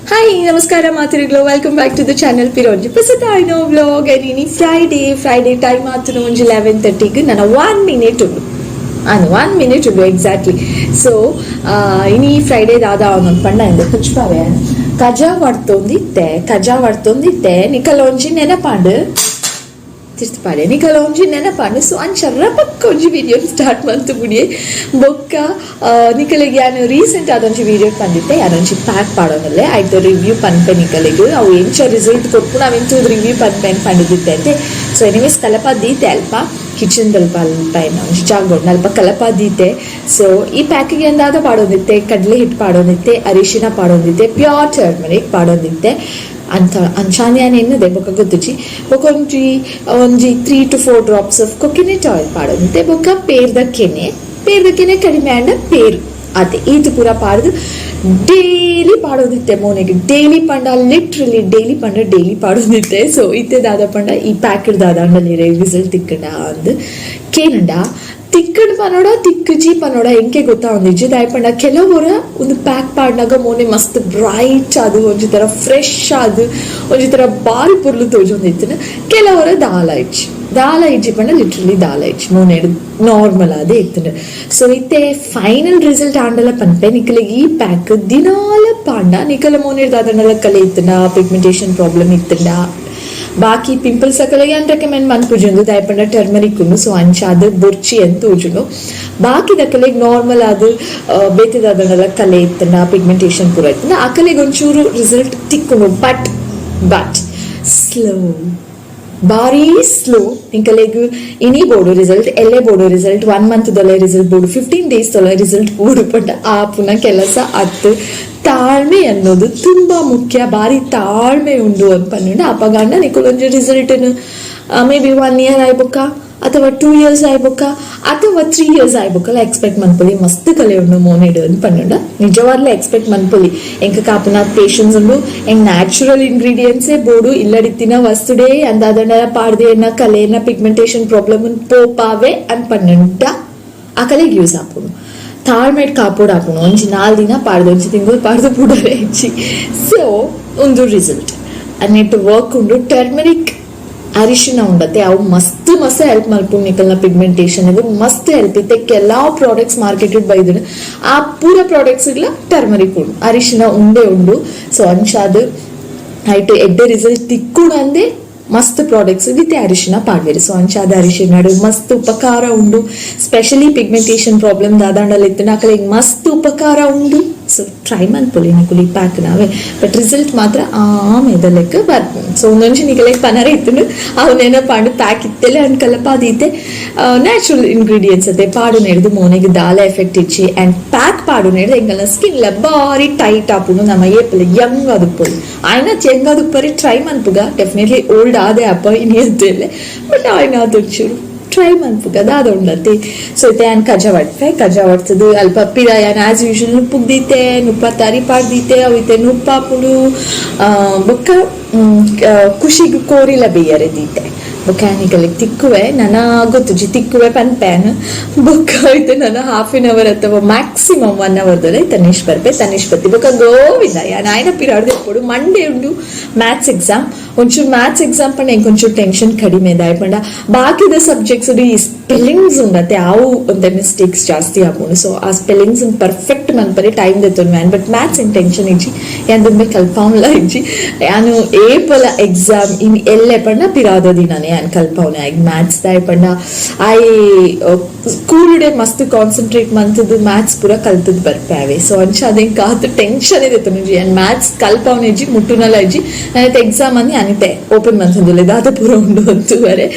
Hi, ನಮಸ್ಕಾರ ಮಾತರಿಗ್ಲು. Welcome back to the channel. ಪಿರೋಂಜಿ ಪಸತಾಯ್ನೋ ವ್ಲಾಗ್. ಇನಿ ಫ್ರೈಡೇ. ಫ್ರೈಡೇ ಟೈಮ್ ಆತನು ಒಂಜಿ 11:30ಗೆ. ನನ್ನ ಒನ್ ಮಿನಿಟ್ ಉಂಡು, ಅನ್ ಒನ್ ಮಿನಿಟ್ ಉಂಡು ಎಕ್ಸಾಕ್ಟ್ಲಿ. ಸೊ ಇನಿ ಫ್ರೈಡೇ ದಾದ ಅವನೊಂದು ಪಂಡ ಇಂದ ಕುಚ್ಪಾವೆ ಕಜಾ ವಡ್ತೊಂದಿತ್ತೆ, ಕಜಾ ವಡ್ತೊಂದಿತ್ತೆ. ನಿಕಲ ಒಂಜಿ ನೆನಪಾಂಡು ತಿರ್ತ್ಪಾಡೆ, ನಿಕಲ ಒಂಜಿ ನೆನಪಾಂಡು. ಸೊ ಅಂಚ ರಪಕ್ಕ ಒಂಜಿ ವಿಡಿಯೋ ಸ್ಟಾರ್ಟ್ ಮಂತು ಬುಡಿಯೆ. ಬೊಕ್ಕ ನಿಕಲಿಗೆ ಯಾನು ರೀಸೆಂಟ್ ಆದೊಂಜಿ ವಿಡಿಯೋ ಪಂದಿತ್ತೆ, ಯಾನೊಂಜಿ ಪ್ಯಾಕ್ ಪಾಡೋನಲ್ಲೆ, ಆಯ್ತು ರಿವ್ಯೂ ಪನ್ಪೆ ನಿಕಲಿಗೆ, ಅವು ಎಂಚ ರಿಸಲ್ಟ್ ಕೊಟ್ಪುಣ ಅವೆಂತೂ ರಿವ್ಯೂ ಪನ್ಪೆ ಪಂಡಿದ್ದಿತ್ತೆ ಅಂತೆ. ಸೊ ಎನಿವೇಸ್, ಕಲಪ ದೀತೆ ಅಲ್ಪ ಕಿಚನ್ ದಲ್ಪ, ಅಲ್ಪ ಏನ ಒಂಜಿ ಜಾಗ ಉಂಡು, ಅಲ್ಪ ಕಲಪ ದೀತೆ. ಸೊ ಈ ಪ್ಯಾಕಿಗೆ ಅಂದಾದ ಪಾಡೊಂದಿತ್ತೆ, ಕಡಲೆ ಹಿಟ್ಟು ಪಾಡೊಂದಿತ್ತೆ, ಅರಿಶಿನ ಪಾಡೊಂದಿತ್ತೆ, ಪ್ಯೂರ್ ಟರ್ಮರಿಕ್ ಪಾಡೊಂದಿತ್ತೆ ಅಂತ ಅಂಚಾನೆ ಎನ್ನದೆ. ಬೊಕ್ಕ ಗೊತ್ತುಜಿ, ಬೊಕ್ಕ ಒಂಜಿ ಒಂಜಿ 3 to 4 drops of coconut oil ಪಾಡೊಂದಿತ್ತೆ. ಬೊಕ್ಕ ಪೇರ್ದ ಕೆನೆ, ಪೇರ್ದ ಕೆನೆ ಕಡಿಮೆ ಆಂಡ ಪೇರು ಅದೇ. ಈತು ಪೂರ ಪಾಡ್ದು ಡೈಲಿ ಪಾಡೋದಿತ್ತೆ ಮೋನೆಗೆ. ಡೈಲಿ ಪಂಡ ಲಿಟ್ರಲಿ ಡೈಲಿ ಪಂಡ ಡೈಲಿ ಪಾಡೋದಿತ್ತೆ. ಸೊ ಇತ್ತೆ ದಾದ ಪಂಡ, ಈ ಪ್ಯಾಕೆಟ್ ದಾದ ಅಂಡಲಿ ರಿಸಲ್ಟ್ ತಿಕ್ಕಂಡ ಅಂದ್ ಕೇನಂಡ, ತಿಕ್ಕಡ್ ಪನೋಡ ತಿಕ್ಕುಜಿ ಪನೋಡ ಎಂಕೆ ಗೊತ್ತಾ ಒಂದಿಜ್ಜಿ. ದಾಯಪಂಡ ಕೆಲವರ ಒಂದು ಪ್ಯಾಕ್ ಪಾಡ್ನಾಗ ಮೋನೆ ಮಸ್ತ್ ಬ್ರೈಟ್ ಅದು, ಒಂಜಿ ತರ ಫ್ರೆಶ್ ಅದು, ಒಂಜಿ ತರ ಬಾರಿ ಪೊರ್ಲು ತೋಜೊಂದಿತ್ತು. ಕೆಲವರ ದಾಲ ಇಜ್ಜಿ, ದಾಲ ಇಜ್ಜಿ ಪಂಡ ಲಿಟ್ರಲಿ ದಾಲ ಇಜ್ಜಿ, ಮೋನೆ ನಾರ್ಮಲ್ ಅದೇ ಇತ್ತು. ಸೊ ಇತ್ತೆ ಫೈನಲ್ ರಿಸಲ್ಟ್ ಆಂಡಲ ಪನ್ಪೆ ನಿಕಲಿಗೆ. ಈ ಪ್ಯಾಕ್ ದಿನಾಲ ಪಾಂಡ ನಿಕಲ ಮೋನೆ ದಾದನಲ ಕಲೆ ಇತ್ತಂಡ, ಪಿಗ್ಮೆಂಟೇಷನ್ ಪ್ರಾಬ್ಲಮ್ ಇತ್ತಂಡ, ಬಾಕಿ ಪಿಂಪಲ್ಸ್ ಅಕಲೆಗೆ ಅನ್ ರೆಕಮೆಂಡ್ ಮನ್ಪುಜುಂದು. ದಾಯಪಂಡ ಟರ್ಮರಿಕ್ ಉಂಡು, ಸೊ ಅಂಚಾದ ಬೊರ್ಚಿ ಅಂತ ತೋಜುಂಡು. ಬಾಕಿ ದಕಲೆಗ್ ನಾರ್ಮಲ್ ಅದು ಬೇತೆದಾದನಲ ಕಲೆ ಇತ್ತಂಡ, ಪಿಗ್ಮೆಂಟೇಷನ್ ಪೂರ ಇತ್ತಂಡ, ಅಕಲೆಗೆ ಒಂಚೂರು ರಿಸಲ್ಟ್ ತಿಕ್ಕುಂಡು. ಬಟ್ ಬಟ್ ಸ್ಲೋ, ಬಾರಿ ಸ್ಲೋ. ನಿಕಲೆಗ್ ಇನಿ ಬೋಡು ರಿಸಲ್ಟ್, ಎಲ್ಲೇ ಬೋಡು ರಿಸಲ್ಟ್, ಒನ್ ಮಂತ್ ದೊಲೆ ರಿಸಲ್ಟ್ ಬೋಡು, 15 ಡೇಸ್ ತೊಲೆ ರಿಸಲ್ಟ್ ಬೋಡು ಪಂಡ ಆಪುನ ಕೆಲಸ ಅತ್ತು. ತಾಳ್ಮೆ ಅನ್ನೋದು ತುಂಬಾ ಮುಖ್ಯ. ಬಾರಿ ತಾಳ್ಮೆ ಉಂಡು ಅಂತ ಪನ್ನುಂಡ ಅಪಗಂಡ ನಿಕುಲೊಂಜಿ result may be one year ಆಯ್ಬೊಕ್ಕ ಅಥವಾ 2 ಇಯರ್ಸ್ ಆಯ್ಬೊಕ್ಕ ಅಥವಾ 3 ಇಯರ್ಸ್ ಆಯ್ಬೊಕ್ಕಲ್ಲ ಎಕ್ಸ್ಪೆಕ್ಟ್ ಮನ್ಪೊಲಿ. ಮಸ್ತ್ ಕಲೆ ಉಂಡು ಮೋನೆಡ್ ಅಂತ ಪನ್ನುಂಡ ನಿಜವಾಗ್ಲೂ ಎಕ್ಸ್ಪೆಕ್ಟ್ ಮನ್ಪೊಲಿ. ಎಂಕ ಕಾಪುನ ಪೇಷನ್ಸ್ ಉಂಡು. ಎಂಕ್ ನ್ಯಾಚುರಲ್ ಇಂಗ್ರೀಡಿಯೆಂಟ್ಸೇ ಬೋಡು. ಇಲ್ಲಡಿತ್ತಿನ ವಸ್ತುಡೇ ಅಂದಾದಂಡ ಪಾಡ್ದೆ ಎನ್ನ ಕಲೆನ ಪಿಗ್ಮೆಂಟೇಷನ್ ಪ್ರಾಬ್ಲಮ್ ಪೋಪಾವೆ ಅಂತ ಪನ್ನುಂಡ ಆ ಕಲೆಗೆ ಯೂಸ್ ಆಪುಂಡು. ತಾಳ್ಮೆಡ್ ಕಾಪೋಡು ಆಪುಂಡು. ಒಂಜಿ 4 ದಿನ ಪಾಡ್ದು, ಒಂಜಿ ತಿಂಗಳು ಪಾಡ್ದು ಪುಡರೆ ಹೆಚ್ಚಿ. ಸೊ ಒಂದು ರಿಸಲ್ಟ್ ಅನ್ನೆಟ್ ವರ್ಕ್ ಉಂಡು. ಟರ್ಮರಿಕ್, ಅರಿಶಿನ ಉಂಡತ್ತೆ, ಅವು ಮಸ್ತ್ ಮಸ್ತ್ ಹೆಲ್ಪ್ ಮಲ್ಪುಂಡು. ನಿಕಲ್ನ ಪಿಗ್ಮೆಂಟೇಷನ್ ಇದು ಮಸ್ತ್ ಹೆಲ್ಪ್ ಇತ್ತೆ. ಕೆಲವು ಪ್ರಾಡಕ್ಟ್ಸ್ ಮಾರ್ಕೆಟೆಡ್ ಬೈದುಂಡು, ಆ ಪೂರ ಪ್ರಾಡಕ್ಟ್ಸ್ ಟರ್ಮರಿಕ್ ಉಂಡು, ಅರಿಶಿನ ಉಂಡೆ ಉಂಡು. ಸೊ ಅಂಚಾದ್ ಐಟ್ ಎಡ್ಡೆ ರಿಸಲ್ಟ್ ತಿಕ್ಕುಡು ಅಂದೆ ಮಸ್ತ್ ಪ್ರಾಡಕ್ಟ್ಸ್ ವಿತ್ ಅರಿಶಿನ ಪಾಡ್ವೇರು. ಸೊ ಅಂಚಾದ ಅರಿಶಿನ ಮಸ್ತ್ ಉಪಕಾರ ಉಂಡು. ಸ್ಪೆಷಲಿ ಪಿಗ್ಮೆಂಟೇಷನ್ ಪ್ರಾಬ್ಲಮ್ ದಾದಾಂಡಲ ಇತ್ತು ಅಕಲೆಗ್ ಮಸ್ತ್ ಉಪಕಾರ ಉಂಡು. ಸೊ ಟ್ರೈ ಮನ್ಪೊಲಿ ನಿಕುಲು ಈ ಪ್ಯಾಕ್ ನಾವೇ. ಬಟ್ ರಿಸಲ್ಟ್ ಮಾತ್ರ ಆಮೇದ ಲೆಕ್ಕ ಬರ್ಪುಂಡು. ಸೊ ಒಂದೊಂಜಿ ನಿಕಲೆಗ್ ಪನರ ಇತ್ತುಂಡು, ಅವು ನೆನಪಾಂಡು. ಪ್ಯಾಕ್ ಇತ್ತೆಲೆ ಅನ್ಕಲ್ಲಪ್ಪ ಅದೀತೆ. ನ್ಯಾಚುರಲ್ ಇಂಗ್ರೀಡಿಯೆಂಟ್ಸ್ ಅತ್ತೆ. ಪಾಡು ನೆಡ್ದು ಮೋನೆಗೆ ದಾಲ ಎಫೆಕ್ಟ್ ಇಚ್ಚಿ. ಅಂಡ್ ಪ್ಯಾಕ್ ಪಾಡು ನೆಡ್ದು ಎಂಗಲ್ನ ಸ್ಕಿನ್ ಲ ಬಾರಿ ಟೈಟ್ ಆಪುಂಡು. ನಮ್ಮ ಏಪಲ್ ಯಂಗ್ ಅದುಪ್ಪೊಲಿ ಆಯ್ನ ಯಂಗ್ ಅದುಪ್ಪರಿ ಟ್ರೈ ಮನ್ಪುಗ. ಡೆಫಿನೆಟ್ಲಿ ಓಲ್ಡ್ ಆದೆ ಅಪ್ಪ ಇನಿ ಅಂತೆಲ್ಲ, ಬಟ್ ಆಯ್ನ ಅದೊಂಚೂರು ಟ್ರೈ ಮನ್ಪುಗ ದಾದ ಉಂಡತಿ. ಸೊ ಇತ್ತೆ ಯಾನ್ ಕಜ ವಡ್ಪೆ. ಕಜ ವಡ್ತದು ಅಲ್ಪ ಪಿರ ಯಾನ್ ಆಸ್ ಯೂಶುವಲ್ ನುಪ್ಪುಗ್ ದೀತೆ, ನುಪ್ಪ ತರಿ ಪಾಡ್ದೀತೆ, ಅವು ಇತ್ತೆ ನುಪ್ಪಾಪುಂಡು. ಬೊಕ್ಕ ಖುಷಿಗ್ ಕೋರಿಲ ಬೇಯರೆ ದೀತೆ. ಬೊಕ್ಕ ಯಾನಿಗಲಿಗ್ ತಿಕ್ಕುವೆ ನನ ಗೊತ್ತುಜಿ, ತಿಕ್ಕುವೆ ಪನ್ಪೇನ್. ಬೊಕ್ಕ ಇತ್ತೆ ನನ್ನ ಹಾಫ್ ಆನ್ ಅವರ್ ಅಥವಾ ಮ್ಯಾಕ್ಸಿಮಮ್ ಒನ್ ಅವರ್ ದೊಲೆ ತನಿಷ್ ಬರ್ಪೆ. ತನಿಷ್ ಬತ್ತಿ ಬೊಕ್ಕ ಗೋವಿಂದ. ಯಾನ್ ಆಯ್ನ ಪಿರಾಡ್ದು ಇಪ್ಪೊಡು. ಮಂಡೇ ಉಂಡು ಮ್ಯಾಥ್ಸ್ ಎಕ್ಸಾಮ್. ಒಂಚೂರು ಮ್ಯಾಥ್ಸ್ ಎಕ್ಸಾಮ್ ಪಂಡ ಎಂಕ್ ಒಂಚೂರು ಟೆನ್ಷನ್ ಕಡಿಮೆ. ದಾಯ್ ಪಂಡ ಬಾಕಿದ ಸಬ್ಜೆಕ್ಟ್ಸ್ ಈ ಸ್ಪೆಲ್ಲಿಂಗ್ಸ್ ಉಂಡತ್ತೆ, ಅವು ಒಂತೆ ಮಿಸ್ಟೇಕ್ಸ್ ಜಾಸ್ತಿ ಆಪುಂಡು. ಸೊ ಆ ಸ್ಪೆಲ್ಲಿಂಗ್ಸ್ ಪರ್ಫೆಕ್ಟ್ ಮನ್ಪರೆ ಟೈಮ್ ದೆತ್ತೊನ್ man. But maths in tension ಇಜ್ಜಿ. ಯಾನ್ ದುಂಬೆ ಕಲ್ಪಾವ್ಲ ಇಜ್ಜಿ. ಯಾನು ಏಪಲ ಎಕ್ಸಾಮ್ ಇನ್ ಎಲ್ಲೆ ಪಂಡ ಪಿರಾದ ದಿನನೇ ಯಾನ್ ಕಲ್ಪಾವ್ನೆ ಆಯ್ಗ್ ಮ್ಯಾಥ್ಸ್. ದಾಯ್ ಪಂಡ I school day ಮಸ್ತ್ ಕಾನ್ಸಂಟ್ರೇಟ್ ಮಂತದ್ದು ಮ್ಯಾಥ್ಸ್ ಪೂರ ಕಲ್ತದ್ ಬರ್ಪಾವೆ. ಸೊ ಅಂಚ ಅದೇನ್ ಕಾತು ಟೆನ್ಷನ್ ಇದೆ ತುನುಜಿ. ಯಾನ್ ಮ್ಯಾಥ್ಸ್ ಕಲ್ಪಾವ್ನೆ ಇಜ್ಜಿ, ಮುಟ್ಟುನಲ ಇಜ್ಜಿ. ನಾನೈತೆ ಎಕ್ಸಾಮ್ ಅಂದ್ ಅನಿತೆ ಓಪನ್ ಮಂತಂದುಲ್ಲೆ ದಾದ ಪೂರ ಉಂಡು ಅಂತುವರೆ.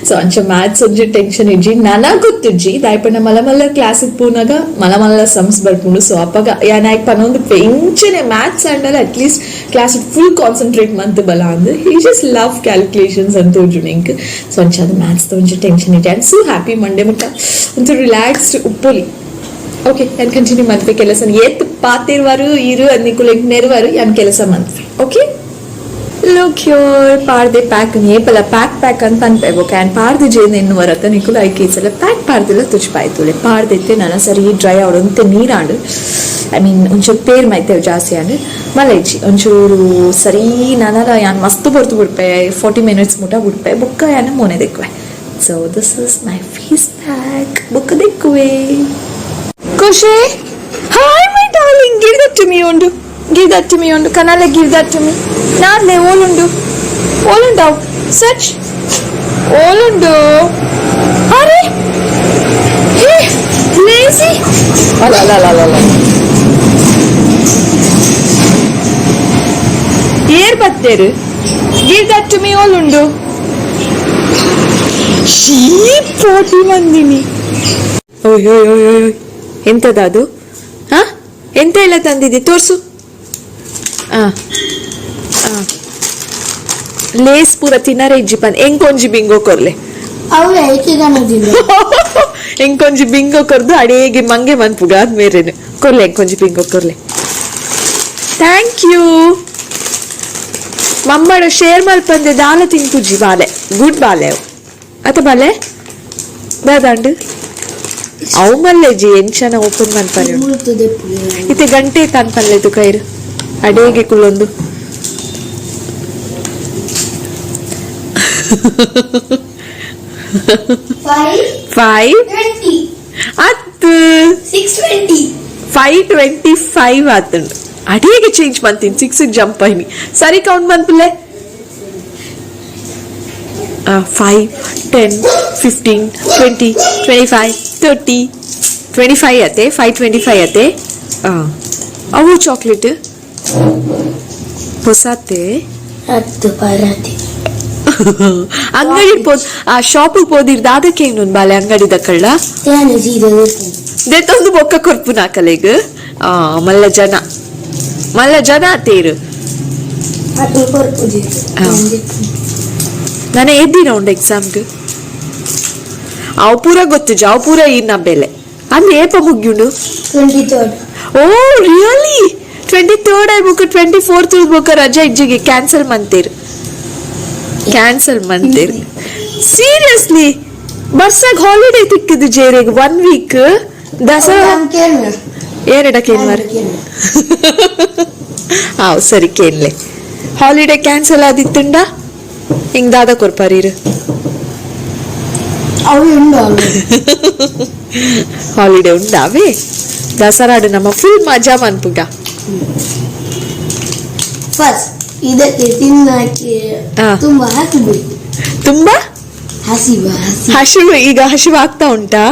ಸೊ ಅಂಚ ಮ್ಯಾಥ್ಸ್ ಒಂಜಿ ಟೆನ್ಷನ್ ಇಜ್ಜಿ. ನನ ಗೊತ್ತಿಜ್ಜಿ. ದಾಯ್ ಪಂಡ ಮಲ್ಲ ಮಲ್ಲ ಕ್ಲಾಸಿಗೆ ಪೋನಾಗ ಮಲ್ಲ ಮಲ್ಲ ಸಮ್ಸ್ ಬರ್ಪುಂಡು. ಸೊ ಅಪ್ಪಗ ಯಾನ್ ಆಯ್ಕ್ ಪನೊಂದು ಇಂಚನೆ maths ಅಂಡಲ at least class full concentrate ಮಂತ್ ಬಲ ಅಂದ್ he just love calculations ಅಂತ ತೋಜುಂಡು ಎಂಕ್. ಸೊ ಅಂಚ ಅದು ಮ್ಯಾಥ್ಸ್ ಒಂಜಿ ಟೆನ್ಷನ್ ಇಜ್ಜಿ. I so happy Monday ಮುಟ್ಟ ಒಂಚೂರು ರಿಲ್ಯಾಕ್ಸ್ಡ್ ಉಪ್ಪೊಲಿ. ಓಕೆ, ನಾನು ಕಂಟಿನ್ಯೂ ಮನ್ಪೆ ಕೆಲಸ. ಏತ್ ಪಾತಿರ್ವಾರು ಇರು ನಿಕುಲೆಗ್ ನೆರವಾರು, ಯಾನ್ ಕೆಲಸ ಮನ್ಪೆ. ಓಕೆ. Look here ಪಾಡ್ದೆ ಪ್ಯಾಕ್ ಏಪಲ ಪ್ಯಾಕ್ ಪ್ಯಾಕ್ ಅಂತ ಪನ್ಪೆ ಬೊಕ ಆ್ಯಂಡ್ ಪಾಡ್ದು ಜೇನು ಎನ್ನು ವರತ್ತ ನಿಕುಲು ಐಕೆ ಸಲ ಪ್ಯಾಕ್ ಪಾಡ್ದಿಲ್ಲ ತುಚ್ಪಾಯ್ತುಲೆ ಪಾಡ್ದೈತೆ ನನ ಸರಿ ಡ್ರೈ ಆವಡು ಒಂತೆ ನೀರಾಂಡು I mean ಒಂಚೂರು ಪೇರ್ ಮೈತೆ ಜಾಸ್ತಿ ಆಂಡ್ ಮಲೈಚಿ ಒಂಚೂರು ಸರಿ ನನಲ ಯಾನ್ ಮಸ್ತ್ ಬರ್ತು ಬಿಡ್ಪೆ 40 ಮಿನಿಟ್ಸ್ ಮುಟ ಬಿಡ್ಪೆ ಬೊಕ್ಕ ಯಾನ್ ಮೋನೆ ದೆಕ್ಕುವೆ. So this is my face pack ಬೊಕ್ಕ ದೆಕ್ಕುವೆ. ಖುಷಿ hi my darling, give that to me ಉಂಡು, give that to me ಉಂಡು ಕನಾಲೆ, give that to me. ನಾರ್ಲೆ ಓಲುಂಡು ಓಲುಂಡವು ಸಚ್ ಓಲುಂಡು. ಅರೆ ಹೇ ಲೇಸಿ ಅಲ್ಲ ಅಲ್ಲ ಅಲ್ಲ ಅಲ್ಲ ಏರ್ ಬತ್ತೇರು give that to me ಓಲುಂಡು ಶೀ ಪೋಟಿ ಬಂದಿನಿ. ಓಯ್ ಓಯ್ ಓಯ್ ಓಯ್ ಎಂತದ ಅದು? ಹಾ ಎಂತ ಎಲ್ಲ ತಂದಿದ್ದಿ ತೋರ್ಸು. ಆ ಆ ಲೇಸ್ ಪೂರ ತಿನ್ನರೆ ಇಜ್ಜಿ ಪನ್ ಎಂಕೊಂಜಿ ಬಿಂಗೋ ಕೊರ್ಲೆ. ಎಂಕೊಂಜಿ ಬಿಂಗೋ ಕೊರ್ದು ಅಡೇಗೆ ಮಂಗೆ ಮನ್ಪುಗ ಅದ್ ಮೇರೇನು ಕೊರ್ಲೆ ಎಂಕೊಂಜಿ ಬಿಂಗೋ ಕೊರ್ಲೆ. Thank you ಮಮ್ಮಡ share ಮಲ್ಪಂದೆ ದಾಲ ತಿನ್ಪುಜಿ ಬಾಲೆ ಗುಡ್ ಬಾಲೆ ಅವು ಅತ ಬಾಲೆ ದಾದಾಂಡು ಅವು ಮಲ್ಲೆಜಿ ಎಂಚನ ಓಪನ್ ಮನ್ಪರೆ ಇತ್ತೆ ಗಂಟೆ ತಾನ್ ಪಲ್ಲೆ ತುಕೈರು ಅಡೇಗೆ ಕುಲ್ಲೊಂದು. ಫೈವ್ ಹತ್ತು 6:20 5:25 ಆತಂಡು ಅಡೇಗೆ ಚೇಂಜ್ ಮಂತೀನಿ 6 ಜಂಪ್ ಅಯ್ನಿ ಸರಿ ಕೌಂಟ್ ಮನ್ಪುಲೆ. 5 10 15 20 25 30 25 ಅತ್ತೆ 5:25 ಅತ್ತೆ. ಅವು ಚಾಕ್ಲೇಟ್ ಹೊಸತೆ ಹತ್ತು ಪರತಿ ಅಂಗಡಿ ಪೋದ್ ಆ ಶಾಪಿಗೆ ಪೋದಿರ್ದ ಅದಕ್ಕೆ ಇನ್ನೊಂದು ಬಾಲೆ ಅಂಗಡಿ ದಕ್ಕಳ್ಳ ದೆತ್ತೊಂದು ಬೊಕ್ಕ ಕೊರ್ಪು ನಾಕಲೆಗ್. ಮಲ್ಲ ಜನ ಮಲ್ಲ ಜನ ತೇರು ನಾನು ಎದ್ದಿನ ಉಂಡು ಎಕ್ಸಾಮ್ಗೆ ಅವು ಪೂರ ಗೊತ್ತು ಅವು ಪೂರ ಇನ್ನ ಬೆಲೆ ಅಂದ್ರೆ ಏಪ ಮುಗ್ಯುಂಡು. 23rd. Oh really 23rd ಆಯ್ಬೇಕು 24th ಬೊಕ್ಕ ರಜಾ ಇಜ್ಜಿಗೆ ಕ್ಯಾನ್ಸಲ್ ಮಂತೇರು ಕ್ಯಾನ್ಸಲ್ ಮಂತೇರು. ಸೀರಿಯಸ್ಲಿ ಬರ್ಸಾಗ ಹಾಲಿಡೇ ತಿಕ್ಕಿದ್ದು ಜೇರಿಗೆ 1 ವೀಕ್ ದಸರಾ ಏನೆಡ ಕೇನ್ವಾರ. ಹಾಂ ಸರಿ ಕೇನ್ಲೆ ಹಾಲಿಡೇ ಕ್ಯಾನ್ಸಲ್ ಆದಿತ್ತುಂಡ ಹಿಂಗ್ ದಾದ ಕೊರ್ಪಾರೀರು ಹಾಲಿಡೇ ಉಂಡಾವೇ ದಸರಾಡು ನಮ್ಮ ಫುಲ್ ಮಜಾ ಮನ್ಪುಗ. ಫಸ್ಟ್ ಇದಕ್ಕೆ ತಿನ್ನಕ್ಕೆ ತುಂಬಾ ಹಸಿಬೇಕು, ತುಂಬಾ ಹಸಿವು ಹಸಿವು ಈಗ ಹಸಿವು ಆಗ್ತಾ ಉಂಟಾ?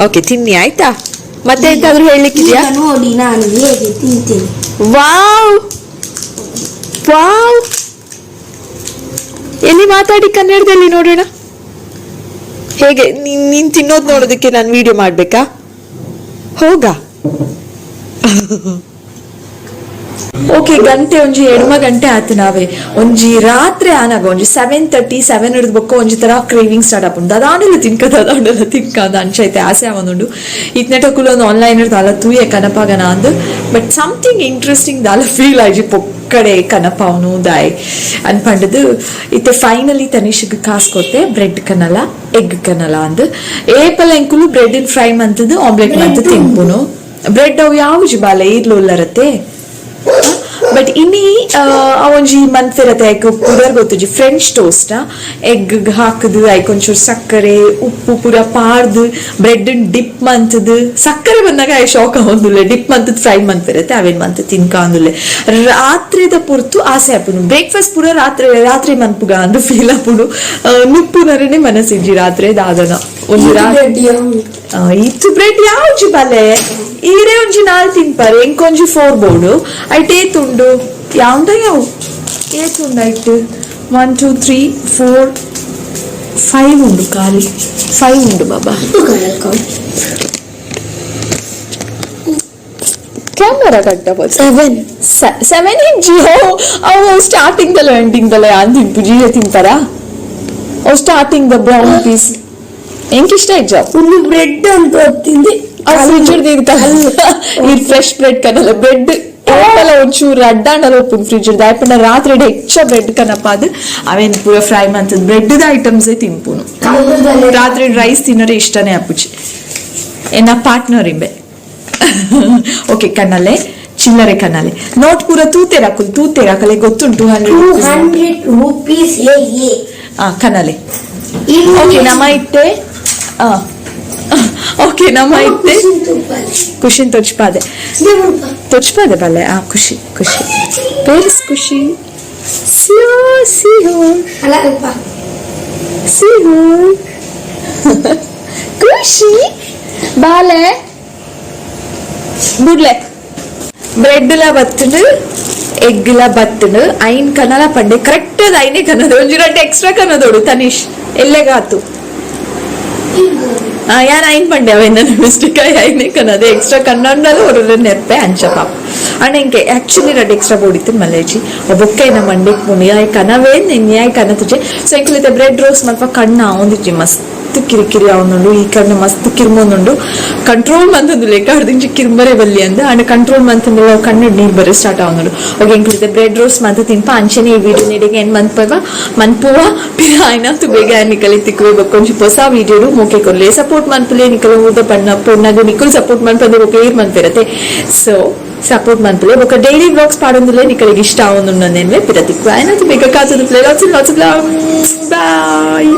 ಓಕೆ ತಿನ್ನಿ ಆಯ್ತಾ. ಮತ್ತೆ ಎಂತಾದ್ರೂ ಹೇಳಲಿಕ್ಕಿದ್ಯಾ? ನೋಡಿ ನಾನು ಹೇಗೆ ತಿಂತೀನಿ. ವಾವ್ ವಾವ್ ಎಲ್ಲಿ ಮಾತಾಡಿ ಕನ್ನಡದಲ್ಲಿ ನೋಡೋಣ ಹೇಗೆ ನೀನ್ ತಿನ್ನೋದು ನೋಡೋದಕ್ಕೆ ನಾನು ವಿಡಿಯೋ ಮಾಡ್ಬೇಕಾ? ಹೋಗ. ಓಕೆ ಗಂಟೆ ಒಂಜಿ ಎಡ್ಮ ಗಂಟೆ ಆತು ನಾವೇ ಒಂಜಿ ರಾತ್ರಿ ಆನಾಗ ಒಂಜಿ 7:30 7 ಹಿಡಿದು ಬೊಕ್ಕ ಒಂಜಿ ತರ ಕ್ರೇವಿಂಗ್ ಸ್ಟಾರ್ಟ್ ಆಪುಂಡು ಅದಾಂಡಲ ತಿನ್ಕದ ಅದಾಂಡಲ ತಿನ್ಕದ ಅಂಚೈತೆ ಆಸೆ ಆವೊಂದುಂಡು ಇತ್ನೆಟಕುಲು ಒಂದು ಆನ್ಲೈನ್ ಹಿಡ್ದು ಅಲ್ಲ ತೂಯೆ ಕನಪಾಗನ ಅಂದು but something interesting ದಾಲ ಫೀಲ್ ಆಯ್ಜಿ ಪೊಕ್ಕಡೆ ಕನಪಾವನು ದಾಯ್ ಅನ್ಪಂಡದು ಇತ್ತೆ ಫೈನಲಿ ತನಿಷಿಗೆ ಕಾಸು ಕೊತ್ತೆ ಬ್ರೆಡ್ ಕನಲ ಎಗ್ ಕನಲ ಅಂದು ಏಪಲ ಎಂಕುಲು ಬ್ರೆಡ್ ಇನ್ ಫ್ರೈ ಮಂತದ್ದು ಆಮ್ಲೆಟ್ ಮಂತು ತಿನ್ಪುನು ಬ್ರೆಡ್ ಅವು ಯಾವ್ಜಿ ಬಾಲೆ ಇರ್ಲು ಉಲ್ಲರತ್ತೆ ಬಟ್ ಇನ್ನಿ ಒಂಜಿ ಮನ್ಫಿರತೆ ಐಕ್ ಪುದರ್ ಗೊತ್ತುಜಿ French toast egg ಹಾಕುದು ಐಕ್ ಒಂಚೂರು ಸಕ್ಕರೆ ಉಪ್ಪು ಪೂರ ಪಾರ್ದು ಬ್ರೆಡ್ ಡಿಪ್ ಮಂತದು ಸಕ್ಕರೆ ಬಂದಾಗ I shock ಆವೊಂದುಲ್ಲೆ drip ಮಂತದ್ fry ಮಂತಿರತ್ತೆ ಅವೇನ್ ಮಂತ್ ತಿನ್ಕಾಂದುಲ್ಲೆ ರಾತ್ರಿದ ಪುರ್ತು ಆಸೆ ಆಪುನು ಬ್ರೇಕ್ಫಾಸ್ಟ್ ಪೂರ ರಾತ್ರಿ ರಾತ್ರಿ ಮನ್ಪುಗ ಅಂದು ಫೀಲ್ ಆಪುನು ನುಪ್ಪುನರನೆ ಮನಸ್ಸಿಜ್ಜಿ ರಾತ್ರಿ ದಾದನ ಒಂಜಿ ರಾತ್ರಿ ಇತ್ತು ಬ್ರೆಡ್ ಯಾವ್ಜಿ ಬಲೆ ಈರೇ ಒಂಜಿ ನಾಲ್ ತಿನ್ಪಾರೆ ಎಂಕೊಂಜಿ 4 ಬೋರ್ಡು ಐಟ್ ಏತುಂಡು ಯಾವ್ದ ಯಾವ ಏತುಂಡು ಐಟ್ 1 2 3 4 5 ಉಂಡು ಖಾಲಿ 5 ಉಂಡು ಬಾಬಾ. ಕ್ಯಾಮರಾ ಕಟ್ಟಬೋದು 7 7 ಇಂಚಿ ಅವು ಸ್ಟಾರ್ಟಿಂಗ್ ದಲ್ಲ ಎಂಡಿಂಗ್ ದಲ್ಲ ಯಾನ್ ತಿನ್ಪು ಜೀರ ತಿಂತಾರಾ ಅವು starting the brown piece ಎಂಕ್ ಇಷ್ಟ ಇಜ್ಜ ಒಂದು ಬ್ರೆಡ್ ಅಂತ ತಿಂದೆ ಆ ಫ್ರಿಜ್ ಈ ಫ್ರೆಶ್ ಬ್ರೆಡ್ ಕನಲ್ಲ ಬ್ರೆಡ್ ಏಪಲ ಒಂಚೂರು ರಡ್ಡಾಂಡಲ ಉಪ್ಪುಂಡು ಫ್ರಿಜ್ ದಾಯಪಂಡ ರಾತ್ರಿ ಹೆಚ್ಚ ಬ್ರೆಡ್ ಕನಪಾದ್ ಅವೇನ್ ಪೂರ ಫ್ರೈ ಮಂತದ ಬ್ರೆಡ್ ದ ಐಟಮ್ಸ್ ತಿನ್ಪುನು. ರಾತ್ರಿ ರೈಸ್ ತಿನ್ನರೆ ಇಷ್ಟನೇ ಅಪ್ಪುಜಿ ಎನ್ನ ಪಾರ್ಟ್ನರ್ ಇಂಬೆ. ಓಕೆ, ಕಣ್ಣಲ್ಲೇ ಚಿಲ್ಲರೆ ಕಣ್ಣಲ್ಲಿ ನೋಟ್ ಪೂರ ತೂತೇರ ಅಕುಲು, ತೂತೇರ ಅಕಲೆ ಗೊತ್ತುಂಟು 200. 200 ರುಪೀಸ್ ಏ ಏ. ಆ ಕಣ್ಣಲ್ಲಿ. ಓಕೆ, ನಮ್ಮ ಇತ್ತೆ ಓಕೆ, ನಮ್ಮ ಇತ್ತೆ ಖುಷಿನ್ ತೊಚ್ಪಾದೆ ತೊಚ್ಪಾದೆ ಬಲ್ಲೆ. ಆ ಖುಷಿ ಖುಷಿ ಪೇರ್ಸ್ ಖುಷಿ ಸಿಯೋ ಸಿಹೋ. ಅಲ್ಲಪ್ಪ. ಸಿಹೋ ಖುಷಿ ಬಾಲೆ ಬುಡ್ಲೆ. ಬ್ರೆಡ್ ಲ ಬತ್ತುಂಡು, ಎಗ್ ಲ ಬತ್ತುಂಡು. ಐನ್ ಕನಲ ಪಂಡೆ ಕರೆಕ್ಟ್ ಅದು. ಐನೇ ಕನ್ನದ ಒಂಜಿ ರಡ್ಡ್ ಎಕ್ಸ್ಟ್ರಾ ಕನ್ನದೋಡು ತನಿಷ್ ಎಲ್ಲೆಗಾತು. ಯಾನ್ ಐನ್ ಪಂಡೆ ಅವ ನನ್ನ ಮಿಸ್ಟೇಕ್. ಐನೇ ಕನ್ನದ ಎಕ್ಸ್ಟ್ರಾ ಕನ್ನಡಲು ಹೊರರೆ ನೆರ್ಪೆ ಅಂಚ ಪಾಪ. ಅಣ್ಣ ಇಂಕೆ ಆಕ್ಚುಲಿ ರಡ್ಡ್ ಎಕ್ಸ್ಟ್ರಾ ಬೋಡಿತ್ತು ಮಲ್ಲೇಜಿ ಬೊಕ್ಕ ಇನ್ನ ಮಂಡೆಕ್ ಮುನಿ ಆಯ್ ಕನವೇ ನ್ಯಾಯ್ ಕನ ತುಜೆ. ಸೊ ಎಂಕುಲಿತೆ ಬ್ರೆಡ್ ರೋಸ್ ಮಲ್ಪ ಕಣ್ಣ ಒಂದಿಜ್ಜಿ, ಮಸ್ತ್ ಕಿರಿಕಿರಿ ಅವನುಂಡು. ಈ ಕಣ್ಣು ಮಸ್ತ್ ಕಿರ್ಮೊಂದುಂಡು. ಕಂಟ್ರೋಲ್ ಮಂತಂದು ಲೆಕ್ಕ ಅರ್ದಿಂಚಿ ಕಿರ್ಮರೆ ಬಲ್ಲಿ ಅಂದ ಅಂಡ್ ಕಂಟ್ರೋಲ್ ಮಂತಂದು ಕಣ್ಣು ನೀರು ಬರೋ ಸ್ಟಾರ್ಟ್ ಅವನುಂಡು. ಓಕೆ, ಎಂಕುಲಿತೆ ಬ್ರೆಡ್ ರೋಸ್ ಮಂತ ತಿನ್ಪ. ಅಂಚನೆ ಈ ವಿಡಿಯೋ ನೀಡಿಗೆ ಏನ್ ಮನ್ಪವ ಮನ್ಪುವ ಪಿರ ಆಯ್ನ ಬೇಗ ನಿಕಲಿ ತಿಕ್ಕುವೆ ಬೊಕ್ಕೊಂಜಿ ಹೊಸ ವಿಡಿಯೋ. ಮೋಕೆ ಕೊರ್ಲೆ, ಸಪೋರ್ಟ್ ಮನ್ಪುಲೆ. ನಿಕಲ ಊದ ಪಣ್ಣ ಪೊಣ್ಣಗು ನಿಕುಲ್ ಸಪೋರ್ಟ್ ಮನ್ಪಂದೆ ಬೊಕ್ಕ ಏರ್ ಮನ್ಪಿರತೆ? ಸೊ ಸಪೋರ್ಟ್ ಮನ್ಪುಲೆ. ಬೊಕ್ಕ ಡೈಲಿ ವ್ಲಾಗ್ಸ್ ಪಾಡೊಂದುಲೆ, ನಿಕಲಿಗೆ ಇಷ್ಟ ಆವೊಂದುಂಡು ಪಿರ ತಿಕ್ಕುವ ಆಯ್ನ ಬೇಗ. ಕಾತುದು play. Lots lots, bye.